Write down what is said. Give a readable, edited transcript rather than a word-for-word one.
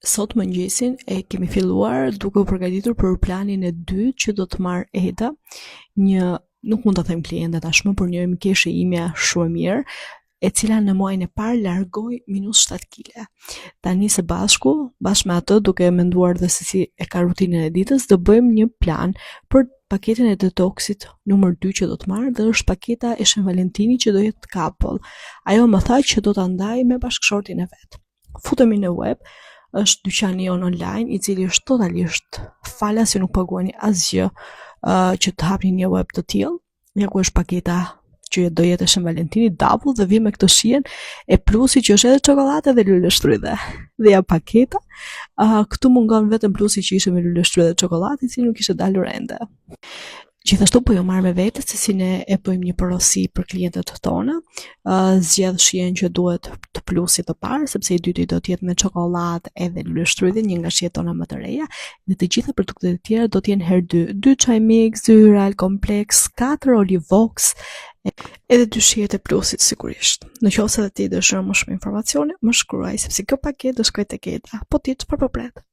Sot mëngjesin e kemi filluar duke u përgatitur për planin e dytë që do të marrë Eda, një nuk mund ta them kliente tashmë, por një mikeshë imja shumë e mirë, e cila në muajin e parë largoi minus 7 kg. Tani së bashku, bashkë me atë duke menduar dhe se si e ka rutinën e ditës, do bëjmë një plan për paketën e detoksit numër 2 që do të marrë dhe është paketa e Shën Valentinit që do jetë couple. Ajo më tha që do ta ndajë me bashkëshortin e vet. Futemi në web, është dyqani jonë online, i cili është totalisht falas, ju nuk paguani asgjë uh, që të hapni një web të tillë. Ja ku është paketa që do jetë e Shën Valentinit double dhe vjen me këtë shijen e plusi që është edhe çokollatë dhe luleshtrydhe. Dhe ja paketa. Uh, këtu mungon vetëm plusi që ishte me luleshtrydhe dhe çokollatë, i cili nuk ishte dalur ende. Gjithashtu po ju marr me vete se si ne e bëjmë një porosi për klientët tona. Uh, zgjedh shijen që duhet të plusit të parë, sepse i dyti do të jetë me çokollatë edhe luleshtrydhe, një nga shijet tona më të reja. Dhe të gjitha produktet e tjera do të jenë herë dy, dy çaj mix, dy Hyral Complex, katër Olivox, edhe dy shijet e plusit sigurisht. Në qoftë se ti dëshiron më shumë informacione, më shkruaj sepse kjo paketë do shkojë tek Eda. Po ti çfarë po pret?